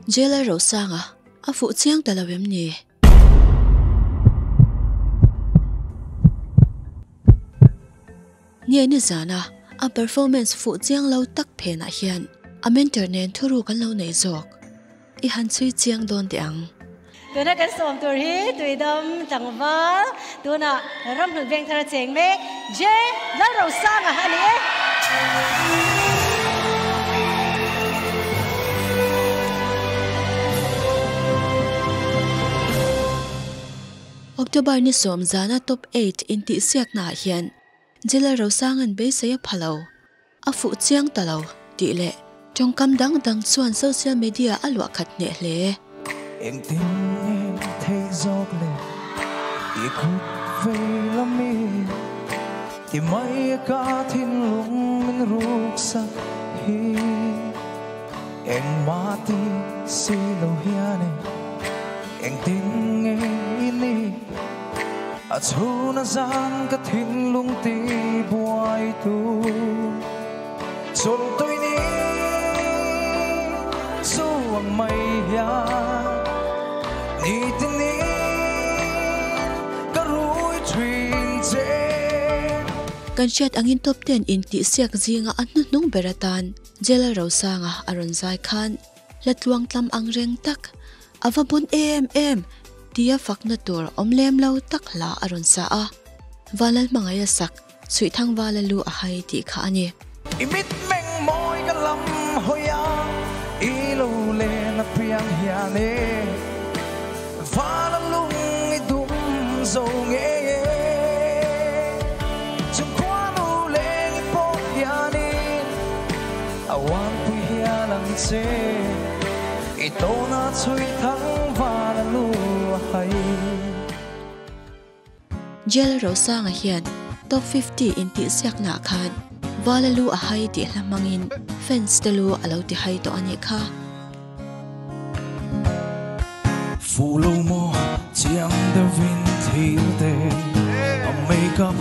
Jailer Rosanga a fuh chiang ta lo em ni? Nge nizana a performance fuh chiang lo tak phenah hian a mentor nen thuruk an lo nei zawk? I han chhui chiang dawn teh ang. Tuna kan sawm tur hi Tuidam tlangval tunah ramhlun veng thar a cheng mek J Lalrosanga a ni e. October ni sawm zana top eight intihsiaknaah hian Jailer Rosanga'n beisei a pha lo. A fuh chiang ta lo, tih leh tawngkam dang dang chuan social media a luah khat hneh hle. Engtin nge theih zawk le i kut vei lami ti mai ka thinlung min ruksak hi engmah ti si lo hian e engtin nge i nih. A chhun a zan ka thinlung ti buai tu chawlh tui ni chu ang mai hian ni tin in ka rui thin che. Kan hriat angin top ten intihsiak zinga a hnuhnung ber atan Jailer Rosanga a rawn zai khan Hla tluangtlam ang reng tak, a va bun em em tia fakna tur awm lem lo tak hla a rawn sa a, Vanlal hmangaih a sak, Chhuihthang vala lu a hai tih kha a ni. I mitmeng mawi ka lam hawi a, i lo len a piang hian e, vala lung i dum zo ngei e, chungkhua nu leng i pawh hianin A uanpui hial ang che i tawna chhui thang van a lu a hai. Jail Rosanga hian Top 50 intihsiaknaah khan Vala lu a hai tih hla hmangin fans te lu a lo ti hai tawh a nih kha. Fuh lo maw chiang deuhin thlir te a makeup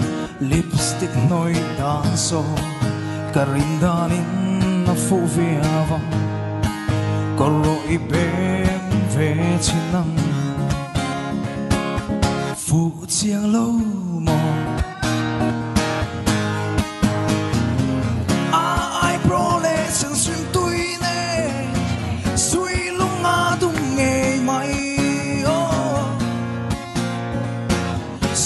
lipstick hnawih dan saw ka rin danin a fuh viau ang ka rawh i beng ve chin ang fuh chiang lo maw. A eyebrow leh sensiun tui nen sui lung a dum ngei mai aw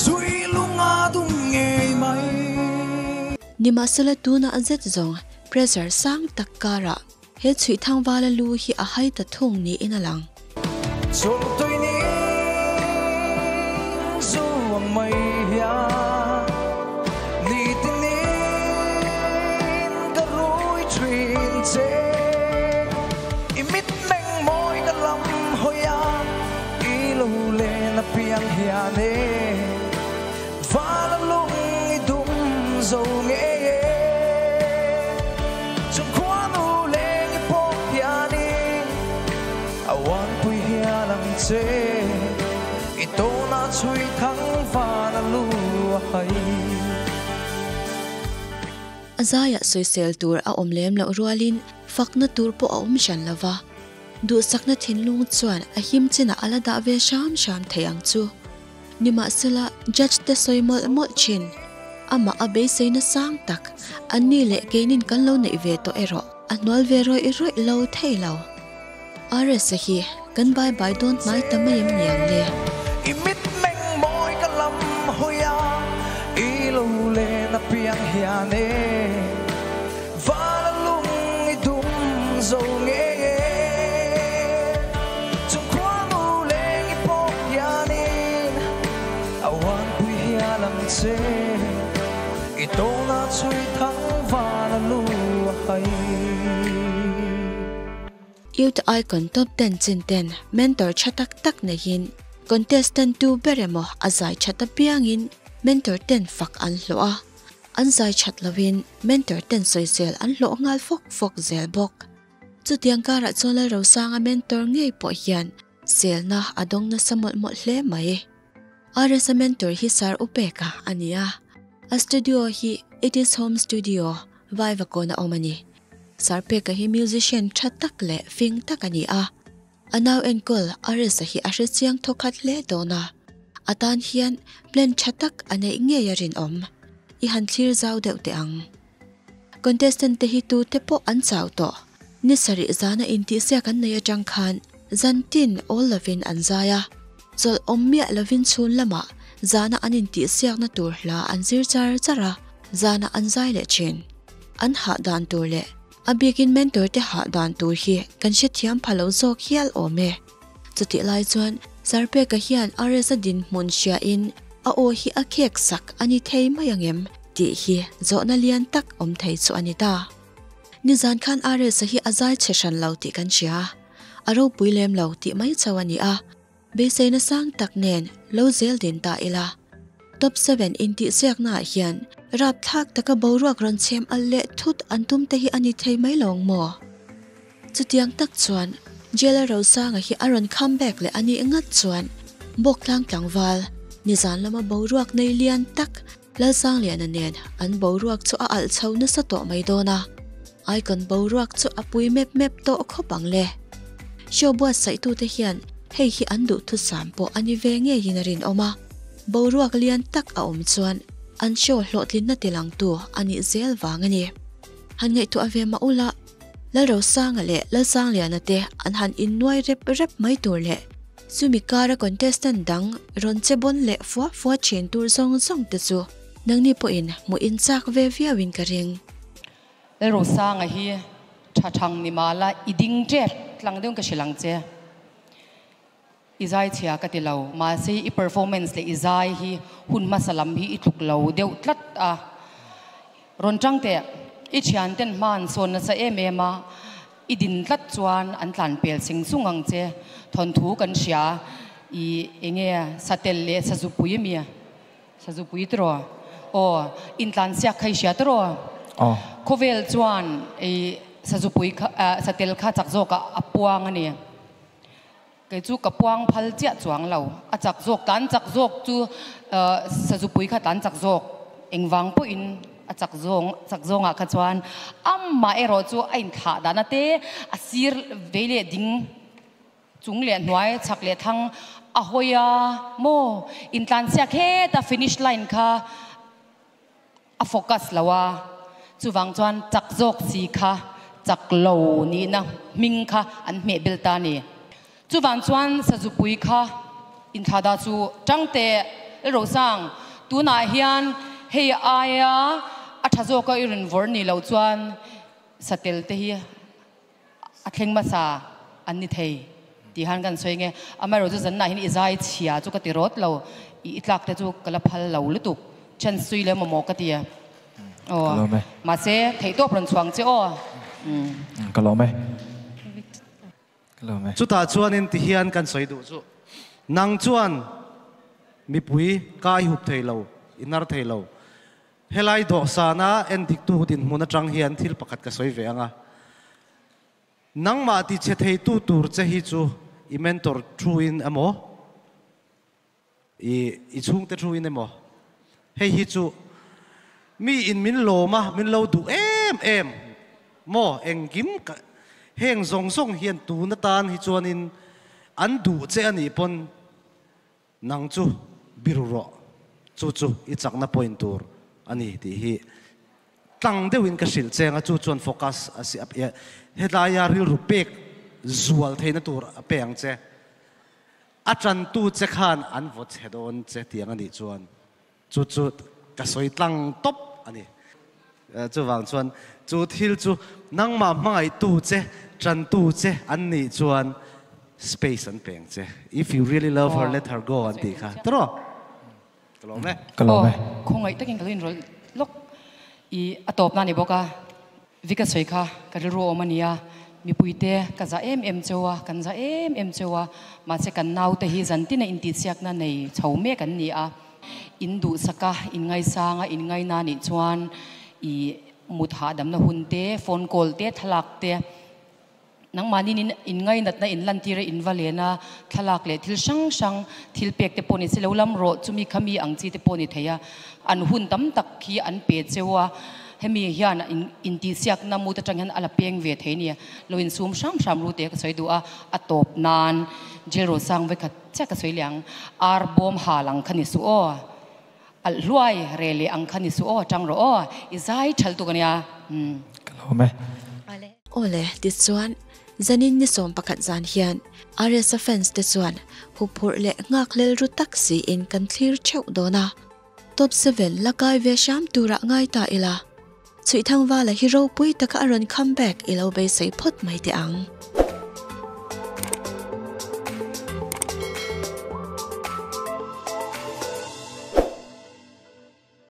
sui lung a dum ngei mai. Nimahsela tunah zet zawng pressure sang tak karah He chhuih thangvala lu hi a hai ta thung niin a lang. Chawlhtui ni zu ang mai hian ni tinin ka rui thin che. I mitmeng mawi ka lam hawi a, i lo len a piang hian e. Vala lung i dum zo ngei e. Chung khuanu leng i pawh hianin a uanpui hial ang che. I tawnah chhui thang van a lu a hai. A zaiah sawisel tur a awm lem loh rualin fakna tur pawh a awm hran lo va, duhsakna thinlung chuan a him chinah a la dah ve hram hram thei ang chu. Nimahsela, judge te sawi mawlh mawlh thin. Amah a beiseina sang tak, anni leh keinin kan lo neih ve tawh erawh a hnual ve rawih rawih lo thei lo. RS-a hi kan bye bye dawn hnai ta mai em ni ang le? I mitmeng mawi ka lam hawi a, i lo len a piang hian e, van a lung i dum zo ngei e. Chung khuanu leng i pawh hianin a uanpui hial ang che, i tawnah chhui thang van a lu a hai. Youth Icon Top Ten chin ten mentor tha tak tak neihin contestant tu ber emaw a zai that apiangin mentor ten fak an hlawh a, an zai that loin mentor ten sawisel an hlawh nghal fawk fawk zel bawk. Chutiang karah chuan Lalrosanga mentor ngei pawh hian selna a dawng nasa mawlh mawlh hle mai. RSa mentor hi Sir Upeka a ni a, a studio hi It Is Home Studio, Vaivakawn a awm a ni. Sir Peka hi musician tha tak leh fing tak a ni a. A nau enkawl Ares-a hi a hrechiang thawkhat hle dawn a, a tan hian plan tha tak a neih ngei a rinawm. I han thlir zau deuh teh ang. Contestant te hi tute pawh an chau tawh. Ni sarih zana intihsiak an nei atang khan zan tin awl lovin an zai a, chawlh awm miah lovin chhun lamah zana an intihsiakna tur hla an zir char char a, zana an zai leh thin. An hah dan tur leh a bikin mentor te hah dan tur hi kan hrethiam pha lo zawk hial awm e. Chutih lai chuan Sarpeka hian RS-a dinhmun hriain a aw hi a khek sak a ni thei mai ang em tih hi zawhna lian tak awm thei chu a ni ta. Nizan khan RS-a hi a zai chhe hran lo tih kan hria. A ropui lem lo tih mai chauh a ni a. Beiseina sang tak nen lo zel din ta ila. Top seven intihsiaknaah hian rapthlak taka boruak rawn chhem al leh thut an tum te hi a ni thei mai lo ang maw? Chutiang tak chuan Jailer Rosanga hi a rawn come back leh a nih ngat chuan Bawktlang tlangval nizan lama boruak nei lian tak Lalsangliana nen an boruak chu a alh chho nasa tawh mai dawn a, Icon boruak chu a pui mep mep tawh khawp ang le. Show buatsaihtute hian hei hi an duhthusam pawh a ni ve ngeiin a rinawm a, boruak lian tak a awm chuan an show hlawhtlinna tilangtu a nih zel vang a ni. Han ngaihtuah ve mah ula, Lalrosanga leh Lalsangliana te an han innuai rep rep mai tur leh chumi kara contestant dang rawn che bawn leh fua fua thin tur zawng zawng te chu nangni pawhin hmuh in chak ve viauin ka ring. Lalrosanga hi tha thang ni mah la i ding tep tlang deuhin ka hrilh ang che. I zai chhia ka ti lo, mahse i performance leh i zai hi hun hmasa lam hi i tluk lo deuh tlat a. Rawn tang teh, i thian ten hma an sawn nasa em em a, i din tlat chuan an tlan pel sing sung ang che. Thawnthu kan hria, i enge satel leh sazupui ami? Sazupui tiraw? Aw, intlansiak kha i hria tiraw? Aw. Khawvel chuan i sazupui kha, satel kha chak zawkah a puang a ni. Kei chu ka puang phal chiah chuang lo. A chak zawk, tlan chak zawk chu Sazupui kha tlan chak zawk engvang pawhin a chak zawng chak zawngah kha chuan amah erawh chu a inthlah dahna te a sir vei leh ding chung leh hnuai chhak leh thlang a hawi a maw intlansiak heta finish line kha a focus lo a, chuvang chuan chak zawk si kha chak lo nihna hming kha an hmeh bel ta a ni. Chuvang chuan Sazupui kha inthlahdah chu tang teh Lalrosang, tunah hian hei aia a tha zawka i rawn vawrh nih loh chuan satel te hi a thleng hmasa an ni thei tih han kan sawi nge. Amaherawhchu zanah hian i zai chhia chu ka ti rawt lo, i tlak te chu ka la phal lo lutuk. Chance sui leh mawmawh ka ti a. Aw, Ka lawm e. Mahse theihtawp rawn chhuang che aw. Ka lawm e. Ka lawm e. Chutah chuanin tihian kan sawi duh chu, nang chuan mipui ka i hup thei lo, i hnar thei lo. Helai dawhsana endiktu dinhmun atang hian thil pakhat ka sawi ve ang a, nangmah ti chhe theitu tur che hi chu i mentor thu-in emaw, i i chhungte thu-in emaw, hei hi chu mi in min lawm a, min lo duh em em maw, engkim ka heng zawng zawng hian tun atan hi chuanin an duh che a nih pawn, Nang chu biru rawh, chu chu i chakna point tur a ni tih hi tlang deuhin ka hrilh cheng a, chu chuan focus a si a, helaia rilru pek zual theihna tur a pe ang che. A tantu che khan an vaw chhe dawn che tiang a nih chuan chu chu ka sawi tlang tawp a ni. Chuvang chuan chu thil chu nangmah hmangaihtu che, tantu che an nih chuan space an peng che. If you really love her, let her go an tih kha. Tawrh aw. Ka lawm e. Ka lawm e. Khawngaih takin ka lo inrawlh lawk i a tawpna a ni bawk a. Vika sawi kha ka rilru awm a nia, mipuite ka za em em cheu a, kan za em em cheu a, mahse kan naute hi zantina intihsiakna nei chho mek an ni a, in duhsak a, in ngaisang a, in ngaina nih chuan i mut hahdamna hun te, phone call te, thlalak te, Nangmahni in ngainatna in lantir a in va len a, thlalak leh thil hrang hrang, thil pek te pawh ni se lo lam rawh, chumi kha mi ang chi te pawh ni thei a, an hun tam tak hi an pe cheu a, Hemi hian in intihsiakna mut atang hian a la peng ve thei nia. Lo insum hram hram ru te ka sawi duh a, a tawp nan jail ro sang vekhat chiah ka sawi leh ang. Ar bawm hal ang kha ni suh aw. Alh hluai re leh ang kha ni suh aw, tang rawh aw. I zai thal tuk ania. Umm. Ka lawm e. Awle, tichuan, zanin ni 11 zan hian RSa fans te chuan huphurh leh nghakhlel ru tak siin kan thlir theuh dawn a. Top 7 la kai ve hram turah ngai ta ila. Chhuihthangvala hi ropui taka a rawn comeback i lo beisei phawt mai teh ang.